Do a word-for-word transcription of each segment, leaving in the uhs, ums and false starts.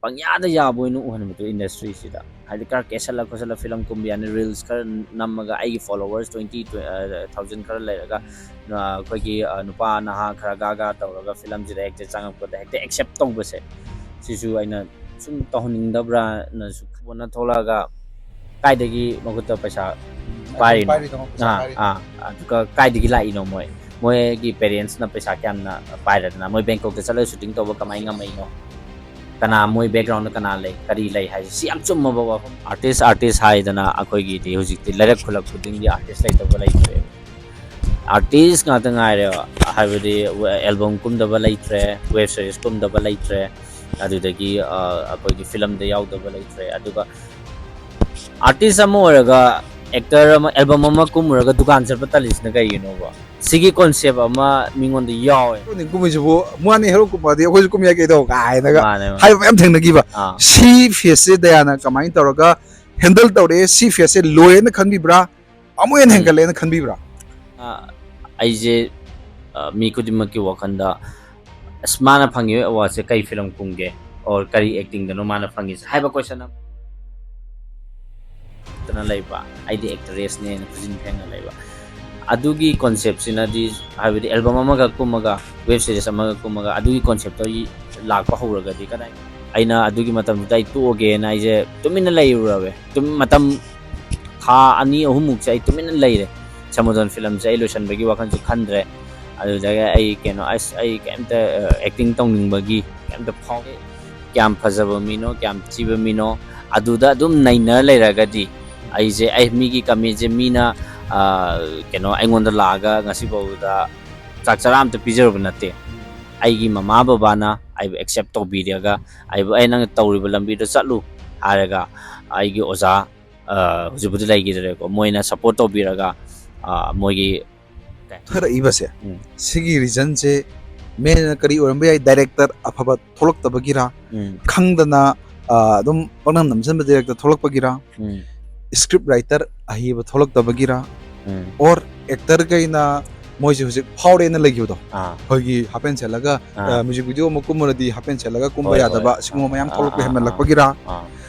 ꯄꯪꯌꯥꯗ ꯌꯥꯕ ꯑꯣꯏꯅ ꯎꯍꯟꯕꯗꯣ ꯏꯟꯗꯁꯇ꯭ꯔꯤꯁꯤꯗ꯫ ꯍꯥꯏꯗꯤ ꯈꯔ ꯀꯦꯁꯜꯂ ꯈꯣꯠꯆꯜꯂ ꯐꯤꯂꯝ ꯀꯨꯝꯕ ꯌꯥꯅꯤ, ꯔꯤꯜꯁ ꯈꯔ ꯅꯝꯃꯒ ꯑꯩꯒꯤ ꯐꯣꯂꯣꯋꯔꯁ ꯇ꯭ꯋꯦꯟꯇꯤ ꯊꯥꯎꯖꯟ ꯈꯔ ꯂꯩꯔꯒ, ꯑ, ꯑꯩꯈꯣꯏꯒꯤ, ꯑ, ꯅꯨꯄꯥ ꯅꯍꯥ ꯈꯔ ꯒꯥ ꯒꯥ ꯇꯧꯔꯒ ꯐꯤꯂꯝꯁꯤꯗ ꯍꯦꯛꯇ ꯆꯪꯉꯛꯄꯗ ꯍꯦꯛꯇ ꯑꯦꯛꯁꯦꯞ ꯇꯧꯕꯁꯦ, ꯁꯤꯁꯨ ꯑꯩꯅ ꯁꯨꯝ ꯇꯧꯍꯟꯅꯤꯡꯗꯕ꯭ꯔꯥꯅꯁꯨ ꯈꯟꯅ ꯊꯣꯛꯂꯛꯑꯒ ꯀꯥꯏꯗꯒꯤ ꯃꯈꯨꯠꯇ ꯄꯩꯁꯥ ꯄꯥꯏꯔꯤꯅꯣ? ꯄꯥꯏꯔꯤꯗꯣ, ꯄꯩꯁꯥ ꯑꯥ, ꯄꯥꯏꯔꯤꯗꯣ꯫ ꯑꯥ, ꯑꯗꯨꯒ ꯀꯥꯏꯗꯒꯤ ꯂꯥꯛꯏꯅꯣ ꯃꯣꯏ? ꯃꯣꯏꯒꯤ ꯄꯦꯔꯦꯟꯁꯅ ꯄꯩꯁꯥ ꯀꯌꯥꯝꯅ ꯄꯥꯏꯔꯗꯅ ꯃꯣꯏ ꯕꯦꯡꯀꯣꯛꯇ ꯆꯠꯂꯒ ꯁꯨꯇꯤꯡ ꯇꯧꯕ ꯀꯃꯥꯏꯅ ꯉꯝꯃꯛꯏꯅꯣ? ꯀꯅꯥ, ꯃꯣꯏ ꯕꯦꯛꯒ꯭ꯔꯥꯎꯟꯗ ꯀꯅꯥ ꯂꯩ, ꯀꯔꯤ ꯂꯩ ꯍꯥꯏꯁꯦ ꯁꯤ ꯌꯥꯝ ꯆꯨꯝꯃꯕ ꯋꯥꯐꯝ꯫ ꯑꯥꯔꯇꯤꯁ, ꯑꯥꯔꯇꯤꯁ ꯍꯥꯏꯗꯅ ꯑꯩꯈꯣꯏꯒꯤꯗꯤ ꯍꯧꯖꯤꯛꯇꯤ ꯂꯩꯔꯛ ꯈꯨꯂꯛ ꯈꯨꯗꯤꯡꯒꯤ ꯑꯥꯔꯇꯤꯁ ꯂꯩꯇꯕ ꯂꯩꯇ꯭ꯔꯦ꯫ ꯑꯥꯔꯇꯤꯁ ꯉꯥꯛꯇ ꯉꯥꯏꯔꯦꯕ, ꯍꯥꯏꯕꯗꯤ ꯑꯦꯜꯕꯝ ꯀꯨꯝꯗꯕ ꯂꯩꯇ꯭ꯔꯦ, ꯋꯦꯕ ꯁꯤꯔꯤꯁ ꯀꯨꯝꯗꯕ ꯂꯩꯇ꯭ꯔꯦ, ꯑꯗꯨꯗꯒꯤ, ꯑ, ꯑꯩꯈꯣꯏꯒꯤ ꯐꯤꯂꯝꯗ ꯌꯥꯎꯗꯕ ꯂꯩꯇ꯭ꯔꯦ꯫ ꯑꯗꯨꯒ ꯑꯥꯔꯇꯤꯁ ꯑꯃ ꯑꯣꯏꯔꯒ ꯑꯦꯛꯇꯔ ꯑꯃ, ꯑꯦꯜꯕꯝ ꯑꯃ ꯀꯨꯝꯃꯨꯔꯒ ꯗꯨꯀꯥꯟ ꯆꯠꯄ ꯇꯜꯂꯤꯁꯤꯅ ꯀꯩꯒꯤꯅꯣꯕ? ꯁꯤꯒꯤ ꯀꯣꯟꯁꯦꯞ ꯑꯃ ꯃꯤꯉꯣꯟꯗ ꯌꯥꯎꯋꯦ꯫ ꯍꯦꯔꯣꯅꯤ ꯀꯨꯝꯃꯤꯁꯤꯕꯨ ꯃꯥꯅꯦ, ꯍꯦꯔꯣ ꯀꯨꯝꯃꯗꯤ ꯑꯩꯈꯣꯏꯁꯨ ꯀꯨꯝ ꯌꯥꯏ ꯀꯩꯗꯧ ꯀꯥꯏꯅꯒ ꯃꯥꯅꯦ, ꯃꯥꯅꯦ꯫ ꯍꯥꯏꯕ ꯃꯌꯥꯝ ꯊꯦꯡꯅꯈꯤꯕ꯫ ꯑꯥ꯫ ꯁꯤ ꯐꯦꯁꯁꯦ ꯗꯌꯥꯅ ꯀꯃꯥꯏꯅ ꯇꯧꯔꯒ ꯍꯦꯟꯗꯜ ꯇꯧꯔꯛꯑꯦ? ꯁꯤ ꯐꯦꯁꯁꯦ ꯂꯣꯏꯔꯦꯅ ꯈꯟꯕꯤꯕ꯭ꯔꯥ, ꯑꯃꯨꯛ ꯍꯦꯟꯅ ꯎꯝ꯫ ꯍꯦꯟꯒꯠꯂꯦꯅ ꯈꯟꯕꯤꯕ꯭ꯔꯥ? ꯑ, ꯑꯩꯁꯦ, ꯑ, ꯃꯤ ꯈꯨꯗꯤꯡꯃꯛꯀꯤ ꯋꯥꯈꯜꯗ, "ꯑꯁ, ꯃꯥꯅ ꯐꯪꯉꯤꯕ ꯑꯦꯋꯥꯔꯗꯁꯦ ꯀꯔꯤ ꯐꯤꯂꯝ ꯀꯨꯝꯒꯦ? Or ꯀꯔꯤ ꯑꯦꯛꯇꯤꯡꯗꯅꯣ ꯃꯥꯅ ꯐꯪꯉꯤꯁꯦ?" ꯍꯥꯏꯕ ꯀꯣꯏꯁꯟ ꯑꯃ ꯂꯩꯕ꯫ ꯑꯩꯗꯤ ꯑꯦꯛꯇꯔꯦꯁꯅꯦꯅ ꯈꯨꯖꯤꯟ ꯐꯦꯡꯉ ꯂꯩꯕ꯫ ꯑꯗꯨꯒꯤ ꯀꯣꯟꯁꯦꯞꯁꯤꯅꯗꯤ, ꯍꯥꯏꯕꯗꯤ ꯑꯦꯜꯕꯝ ꯑꯃꯈꯛ ꯀꯨꯝꯃꯒ, ꯋꯦꯕ ꯁꯤꯔꯤꯁ ꯑꯃꯈꯛ ꯀꯨꯝꯃꯒ, ꯑꯗꯨꯒꯤ ꯀꯣꯟꯁꯦꯞꯇꯣ ꯂꯥꯛꯄ ꯍꯧꯔꯒꯗꯤ ꯀꯗꯥꯏ? ꯑꯩꯅ ꯑꯗꯨꯒꯤ ꯃꯇꯝꯗꯨꯗ ꯑꯩ ꯇꯣꯛꯑꯒꯦꯅ ꯑꯩꯁꯦ ꯇꯨꯃꯤꯟꯅ ꯂꯩꯔꯨꯔꯕ꯫ ꯇꯨꯝ-, ꯃꯇꯝ ꯊꯥ ꯑꯅꯤ ꯑꯍꯨꯝꯃꯨꯛꯁꯦ ꯑꯩ ꯇꯨꯃꯤꯟꯅ ꯂꯩꯔꯦ꯫ ꯁꯃꯨꯗ꯭ꯔꯟ ꯐꯤꯂꯝꯁꯦ ꯑꯩ ꯂꯣꯏꯁꯤꯟꯕꯒꯤ ꯋꯥꯈꯜꯁꯨ ꯈꯟꯗ꯭ꯔꯦ꯫ ꯑꯗꯨꯗꯒꯤ ꯑꯩ ꯀꯩꯅꯣ, ꯑꯁ, ꯑꯩ ꯀꯩꯝꯇ, ꯑ, ꯑꯦꯛꯇꯤꯡ ꯇꯧꯅꯤꯡꯕꯒꯤ ꯀꯩꯝꯇ ꯐꯥꯎ-, ꯀꯌꯥꯝ ꯐꯖꯕ ꯃꯤꯅꯣ, ꯀꯌꯥꯝ ꯊꯤꯕ ꯃꯤꯅꯣ, ꯑꯗꯨꯗ ꯑꯗꯨꯝ ꯅꯩꯅ ꯂꯩꯔꯒꯗꯤ ꯑꯩꯁꯦ, ꯑꯩ ꯃꯤꯒꯤ ꯀꯃꯦꯟꯁꯦ ꯃꯤꯅ, ꯑ, ꯀꯩꯅꯣ, ꯑꯩꯉꯣꯟꯗ ꯂꯥꯛꯑꯒ ꯉꯁꯤꯐꯥꯎꯗ ꯆꯥꯛ ꯆꯔꯥ ꯑꯝꯇ ꯄꯤꯖꯔꯨꯕ ꯅꯠꯇꯦ꯫ ꯑꯩꯒꯤ ꯃꯃꯥ ꯕꯕꯥꯅ ꯑꯩꯕꯨ ꯑꯦꯛꯁꯦꯞ ꯇꯧꯕꯤꯔꯒ ꯑꯩꯕꯨ, "ꯑꯦ, ꯅꯪꯅ ꯇꯧꯔꯤꯕ ꯂꯝꯕꯤꯗꯣ ꯆꯠꯂꯨ" ꯍꯥꯏꯔꯒ ꯑꯩꯒꯤ ꯑꯣꯖꯥ, ꯑ, ꯍꯧꯖꯤꯛꯄꯨꯗꯤ ꯂꯩꯈꯤꯗ꯭ꯔꯦꯀꯣ, ꯃꯣꯏꯅ ꯁꯞꯄꯣꯔꯠ ꯇꯧꯕꯤꯔꯒ, ꯑ, ꯃꯣꯏꯒꯤ ꯊꯥꯔꯛꯏꯕꯁꯦ, ꯎꯝ꯫ ꯁꯤꯒꯤ ꯔꯤꯖꯟꯁꯦ ꯃꯦꯟ ꯑꯣꯏꯅ ꯀꯔꯤ ꯑꯣꯏꯔꯝꯕ ꯌꯥꯏ? ꯗꯥꯏꯔꯦꯛꯇꯔ ꯑꯐꯕ ꯊꯣꯛꯂꯛꯇꯕꯒꯤꯔ? ꯎꯝ꯫ ꯈꯪꯗꯅ, ꯑ, ꯑꯗꯨꯝ ꯄꯪꯅꯝ ꯅꯝꯁꯤꯟꯕ ꯗꯥꯏꯔꯦꯛꯇꯔ ꯊꯣꯛꯂꯛꯄꯒꯤꯔ? ꯎꯝ꯫ ꯁ꯭ꯀ꯭ꯔꯤꯞ ꯔꯥꯏꯇꯔ ꯑꯍꯩꯕ ꯊꯣꯛꯂꯛꯇꯕꯒꯤꯔ? ꯎꯝ꯫ Or ꯑꯦꯛꯇꯔꯈꯩꯅ ꯃꯣꯏꯁꯦ ꯍꯧꯖꯤꯛ ꯐꯥꯎꯔꯦꯅ ꯂꯩꯈꯤꯕꯗꯣ, ꯑꯥ ꯑꯩꯈꯣꯏꯒꯤ ꯍꯥꯄꯦꯟ ꯁꯦꯠꯂꯒ ꯑꯥ ꯃ꯭ꯌꯨꯖꯤꯛ ꯚꯤꯗꯤꯑꯣ ꯑꯃ ꯀꯨꯝꯃꯨꯔꯗꯤ ꯍꯥꯄꯦꯟ ꯁꯦꯠꯂꯒ ꯀꯨꯝꯕ ꯍꯣꯏ, ꯌꯥꯗꯕ ꯍꯣꯏ. ꯁꯤꯒꯨꯝꯕ ꯃꯌꯥꯝ ꯑꯥ, ꯊꯣꯛꯂꯛꯄ ꯑꯥ, ꯍꯦꯟꯃꯜꯂꯛꯄꯒꯤꯔ? ꯑꯥ.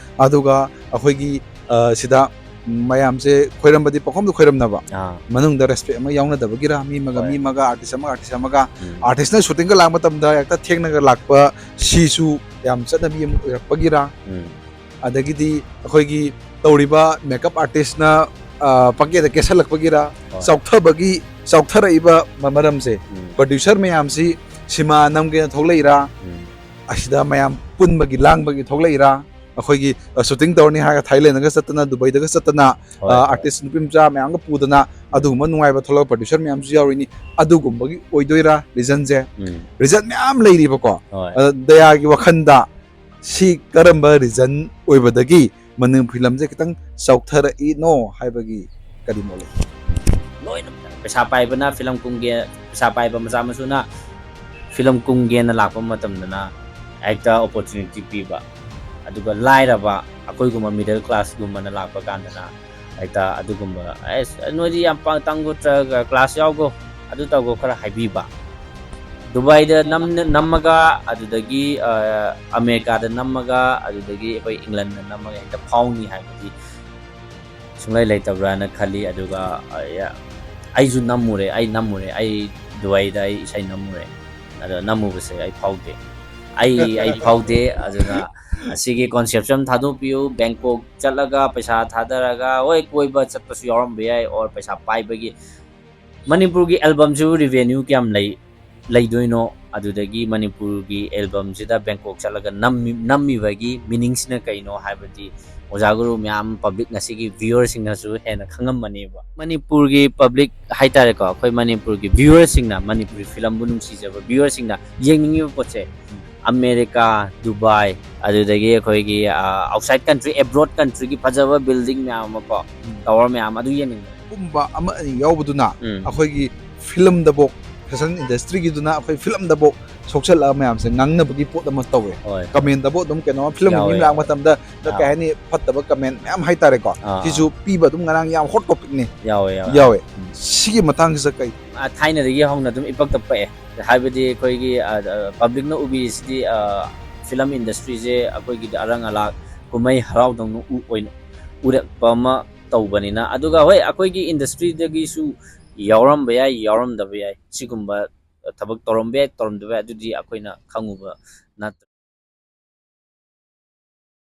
ꯑꯗꯨꯒ ꯑꯩꯈꯣꯏꯒꯤ ꯑ, ꯁꯤꯗ ꯃꯌꯥꯝꯁꯦ ꯈꯣꯏꯔꯝꯕꯗꯤ ꯄꯪꯈꯣꯝꯗ ꯈꯣꯏꯔꯝꯅꯕ, ꯑꯥ ꯃꯅꯨꯡꯗ ꯔꯦꯁꯄꯦꯛ ꯑꯃ ꯌꯥꯎꯅꯗꯕꯒꯤꯔ, ꯃꯤ ꯑꯃꯒ ꯍꯣꯏ. ꯃꯤ ꯑꯃꯒ, ꯑꯥꯔꯇꯤꯁ ꯑꯃꯒ ꯑꯥꯔꯇꯤꯁ ꯑꯃꯒ, ꯎꯝ. ꯑꯥꯔꯇꯤꯁꯅ ꯁꯨꯇꯤꯡꯒ ꯂꯥꯛꯄ ꯃꯇꯝꯗ ꯍꯦꯛꯇ ꯊꯦꯡꯅꯒ ꯂꯥꯛꯄ, ꯁꯤꯁꯨ ꯌꯥꯝ ꯆꯠꯅꯕꯤ ꯑꯃ ꯑꯣꯏꯔꯛꯄꯒꯤꯔ? ꯎꯝ. ꯑꯗꯒꯤꯗꯤ ꯑꯩꯈꯣꯏꯒꯤ ꯇꯧꯔꯤꯕ ꯃꯦꯀꯞ ꯑꯥꯔꯇꯤꯁꯅ ꯄꯪꯀꯦꯗ ꯀꯦꯁꯜꯂꯛꯄꯒꯤꯔ? ꯍꯣꯏ. ꯆꯥꯎꯊꯕꯒꯤ, ꯆꯥꯎꯊꯔꯛꯏꯕ ꯃ- ꯃꯔꯝꯁꯦ, ꯎꯝ. ꯄ꯭ꯔꯗ꯭ꯌꯨꯁꯔ ꯃꯌꯥꯝꯁꯤ ꯁꯤꯃꯥ ꯅꯝꯒꯦꯅ ꯊꯣꯛꯂꯛꯏꯔꯥ? ꯎꯝ. ꯑꯁꯤꯗ ꯃꯌꯥꯝ ꯄꯨꯟꯕꯒꯤ ꯂꯥꯡꯕꯒꯤ ꯊꯣꯛꯂꯛꯏꯔꯥ? ꯑꯩꯈꯣꯏꯒꯤ ꯁꯨꯇꯤꯡ ꯇꯧꯔꯅꯤ ꯍꯥꯏꯔꯒ ꯊꯥꯏꯂꯦꯟꯗꯒ ꯆꯠꯇꯅ, ꯗꯨꯕꯩꯗꯒ ꯆꯠꯇꯅ, ꯍꯣꯏ, ꯍꯣꯏ. ꯑꯥꯔꯇꯤꯁ ꯅꯨꯄꯤ ꯃꯆꯥ ꯃꯌꯥꯝꯒ ꯄꯨꯗꯅ ꯑꯗꯨꯒꯨꯝꯕ ꯅꯨꯡꯉꯥꯏꯕ ꯊꯣꯛꯂꯛꯄ ꯄ꯭ꯔꯗ꯭ꯌꯨꯁꯔ ꯃꯌꯥꯝꯁꯨ ꯌꯥꯎꯔꯤꯅꯤ꯫ ꯑꯗꯨꯒꯨꯝꯕꯒꯤ ꯑꯣꯏꯗꯣꯏꯔꯥ ꯔꯤꯖꯟꯁꯦ? ꯎꯝ. ꯔꯤꯖꯟ ꯃꯌꯥꯝ ꯂꯩꯔꯤꯕꯀꯣ. ꯍꯣꯏ. ꯑꯗ ꯗꯌꯥꯒꯤ ꯋꯥꯈꯜꯗ ꯁꯤ ꯀꯔꯝꯕ ꯔꯤꯖꯟ ꯑꯣꯏꯕꯗꯒꯤ ꯃꯅꯤꯄꯨꯔ ꯐꯤꯂꯝꯁꯦ ꯈꯤꯇꯪ ꯆꯥꯎꯊꯔꯛꯏꯅꯣ ꯍꯥꯏꯕꯒꯤ ꯀꯔꯤ ꯃꯣꯠ ꯂꯩ? ꯂꯣꯏꯅ ꯄꯩꯁꯥ ꯄꯥꯏꯕꯅ ꯐꯤꯂꯝ ꯀꯨꯝꯒꯦ, ꯄꯩꯁꯥ ꯄꯥꯏꯕ ꯃꯆꯥ ꯃꯁꯨꯅ ꯐꯤꯂꯝ ꯀꯨꯝꯒꯦꯅ ꯂꯥꯛꯄ ꯃꯇꯝꯗꯅ ꯍꯦꯛꯇ ꯑꯣꯄꯣꯔꯆꯨꯅꯤꯇꯤ ꯄꯤꯕ, ꯑꯗꯨꯒ ꯂꯥꯏꯔꯕ ꯑꯩꯈꯣꯏꯒꯨꯝꯕ ꯃꯤꯗꯜ ꯀ꯭ꯂꯥꯁꯀꯨꯝꯕꯅ ꯂꯥꯛꯄ ꯀꯥꯟꯗꯅ ꯍꯦꯛꯇ ꯑꯗꯨꯒꯨꯝꯕ, "ꯑꯦꯁ, ꯅꯣꯏꯗꯤ ꯌꯥꯝ ꯄꯥꯡ ꯇꯥꯡꯒꯣ, ꯀ꯭ꯂꯥꯁ ꯌꯥꯎꯒꯣ, ꯑꯗꯨ ꯇꯧꯒꯣ" ꯈꯔ ꯍꯥꯏꯕꯤꯕ, ꯗꯨꯕꯥꯏꯗ ꯅꯝ ꯅꯝꯃꯒ ꯑꯗꯨꯗꯒꯤ ꯑ, ꯑꯃꯦꯔꯤꯀꯥꯗ ꯅꯝꯃꯒ ꯑꯗꯨꯗꯒꯤ ꯑꯩꯈꯣꯏ ꯏꯪꯂꯟꯗ ꯅꯝꯃꯒ ꯍꯦꯛꯇ ꯐꯥꯎꯅꯤ ꯍꯥꯏꯕꯗꯤ ꯁꯨꯡꯂꯩ ꯂꯩꯇꯕ꯭ꯔꯥꯅ ꯈꯜꯂꯤ꯫ ꯑꯗꯨꯒ ꯑ, ꯌꯥ-, ꯑꯩꯁꯨ ꯅꯝꯃꯨꯔꯦ, ꯑꯩ ꯅꯝꯃꯨꯔꯦ, ꯑꯩ ꯗꯨꯕꯥꯏꯗ ꯑꯩ ꯏꯁꯩ ꯅꯝꯃꯨꯔꯦ꯫ ꯑꯗꯣ ꯅꯝꯃꯨꯕꯁꯦ ꯑꯩ ꯐꯥꯎꯗꯦ, ꯑꯩ ꯑꯩ ꯐꯥꯎꯗꯦ꯫ ꯑꯗꯨꯅ ꯑꯁꯤꯒꯤ ꯀꯣꯟꯁꯦꯞꯁꯟ ꯊꯥꯗꯣꯛꯄꯤꯌꯨ꯫ ꯕꯦꯡꯀꯣꯛ ꯆꯠꯂꯒ ꯄꯩꯁꯥ ꯊꯥꯗꯔꯒ, ꯍꯣꯏ, ꯀꯣꯏꯕ ꯆꯠꯄꯁꯨ ꯌꯥꯎꯔꯝꯕ ꯌꯥꯏ, ꯑꯣꯔ ꯄꯩꯁꯥ ꯄꯥꯏꯕꯒꯤ꯫ ꯃꯅꯤꯄꯨꯔꯒꯤ ꯑꯦꯜꯕꯝꯁꯤꯕꯨ ꯔꯤꯚꯦꯅ꯭ꯌꯨ ꯀꯌꯥꯝ ꯂꯩ, ꯂꯩꯗꯣꯏꯅꯣ? ꯑꯗꯨꯗꯒꯤ ꯃꯅꯤꯄꯨꯔꯒꯤ ꯑꯦꯜꯕꯝꯁꯤꯗ ꯕꯦꯡꯀꯣꯛ ꯆꯠꯂꯒ ꯅꯝꯃꯤ-, ꯅꯝꯃꯤꯕꯒꯤ ꯃꯤꯅꯤꯡꯁꯤꯅ ꯀꯩꯅꯣ ꯍꯥꯏꯕꯗꯤ ꯑꯣꯖꯥ ꯒꯨꯔꯨ ꯃꯌꯥꯝ, ꯄꯕ꯭ꯂꯤꯛ, ꯉꯁꯤꯒꯤ ꯚ꯭ꯌꯨꯋꯔꯁꯤꯡꯅꯁꯨ ꯍꯦꯟꯅ ꯈꯪꯉꯝꯃꯅꯦꯕ꯫ ꯃꯅꯤꯄꯨꯔꯒꯤ ꯄꯕ꯭ꯂꯤꯛ ꯍꯥꯏꯇꯥꯔꯦꯀꯣ, ꯑꯩꯈꯣꯏ ꯃꯅꯤꯄꯨꯔꯒꯤ ꯚ꯭ꯌꯨꯋꯔꯁꯤꯡꯅ, ꯃꯅꯤꯄꯨꯔꯤ ꯐꯤꯂꯝꯕꯨ ꯅꯨꯡꯁꯤꯖꯕ ꯚ꯭ꯌꯨꯋꯔꯁꯤꯡꯅ ꯌꯦꯡꯅꯤꯡꯉꯤꯕ ꯄꯣꯠꯁꯦ, ꯑꯃꯦꯔꯤꯀꯥ, ꯗꯨꯕꯥꯏ, ꯑꯗꯨꯗꯒꯤ ꯑꯩꯈꯣꯏꯒꯤ, ꯑ, ꯑꯥꯎꯠꯁꯥꯏꯠ ꯀꯟꯇ꯭ꯔꯤ, ꯑꯦꯕ꯭ꯔꯣꯗ ꯀꯟꯇ꯭ꯔꯤꯒꯤ ꯐꯖꯕ ꯕꯤꯜꯗꯤꯡ ꯃꯌꯥꯝ ꯑꯃ ꯀꯣ, ꯇꯥꯋꯔ ꯃꯌꯥꯝ ꯑꯗꯨ ꯌꯦꯡꯅꯤꯡꯕ꯫ ꯀꯨꯝꯕ ꯑꯃ ꯑꯅꯤ ꯌꯥꯎꯕꯗꯨꯅ ꯎꯝ. ꯑꯩꯈꯣꯏꯒꯤ ꯐꯤꯂꯝꯗꯐꯥꯎ ꯐꯦꯁꯟ ꯏꯟꯗꯁꯇ꯭ꯔꯤꯒꯤꯗꯨꯅ ꯑꯩꯈꯣꯏ ꯐꯤꯂꯝꯗꯕꯨ ꯁꯣꯛꯆꯜꯂꯛꯑ ꯃꯌꯥꯝꯁꯦ ꯉꯥꯡꯅꯕꯒꯤ ꯄꯣꯠ ꯑꯃ ꯇꯧꯋꯦ꯫ ꯍꯣꯏ꯫ ꯀꯃꯦꯟꯗꯕꯨ ꯑꯗꯨꯝ ꯀꯩꯅꯣ ꯐꯤꯂꯝ ꯌꯥꯎꯋꯦ, ꯃꯤ ꯂꯥꯛꯄ ꯃꯇꯝꯗ ꯀꯩ ꯍꯥꯏꯅꯤ, ꯐꯠꯇꯕ ꯀꯃꯦꯟ ꯃꯌꯥꯝ ꯍꯥꯏꯇꯥꯔꯦꯀꯣ꯫ ꯑꯥ꯫ ꯁꯤꯁꯨ ꯄꯤꯕ ꯑꯗꯨꯝ ꯉꯔꯥꯡ ꯌꯥꯝ ꯍꯣꯠ ꯇꯣꯄꯤꯛꯅꯤ꯫ ꯌꯥꯎꯋꯦ, ꯌꯥꯎꯋꯦ꯫ ꯌꯥꯎꯋꯦ꯫ ꯎꯝ꯫ ꯁꯤꯒꯤ ꯃꯇꯥꯡꯁꯤꯗ ꯀꯩ ꯑ, ꯊꯥꯏꯅꯗꯒꯤ ꯍꯧꯅ ꯑꯗꯨꯝ ꯏꯄꯛꯇ ꯄꯛꯑꯦ꯫ ꯍꯥꯏꯕꯗꯤ ꯑꯩꯈꯣꯏꯒꯤ, ꯑ, ꯑ, ꯄꯕ꯭ꯂꯤꯛꯅ ꯎꯕꯤꯔꯤꯁꯤꯗꯤ, ꯑ, ꯐꯤꯂꯝ ꯏꯟꯗꯁꯇ꯭ꯔꯤꯁꯦ ꯑꯩꯈꯣꯏꯒꯤꯗꯤ ꯑꯔꯪ ꯑꯂꯥꯛ ꯀꯨꯝꯍꯩ ꯍꯔꯥꯎꯗꯧꯅ ꯎ-, ꯑꯣꯏꯅ ꯎꯔꯛꯄ ꯑꯃ ꯇꯧꯕꯅꯤꯅ꯫ ꯑꯗꯨꯒ ꯍꯣꯏ, ꯑꯩꯈꯣꯏꯒꯤ ꯏꯟꯗꯁꯇ꯭ꯔꯤꯗꯒꯤꯁꯨ ꯌꯥꯎꯔꯝꯕ ꯌꯥꯏ, ꯌꯥꯎꯔꯝꯗꯕ ꯌꯥꯏ꯫ ꯁꯤꯒꯨꯝꯕ ꯊꯕꯛ ꯇꯧꯔꯝꯕ ꯌꯥꯏ, ꯇꯧꯔꯝꯗꯕ ꯌꯥꯏ, ꯑꯗꯨꯗꯤ ꯑꯩꯈꯣꯏꯅ ꯈꯪꯉꯨꯕ ꯅꯠꯇ꯭ꯔꯦ꯫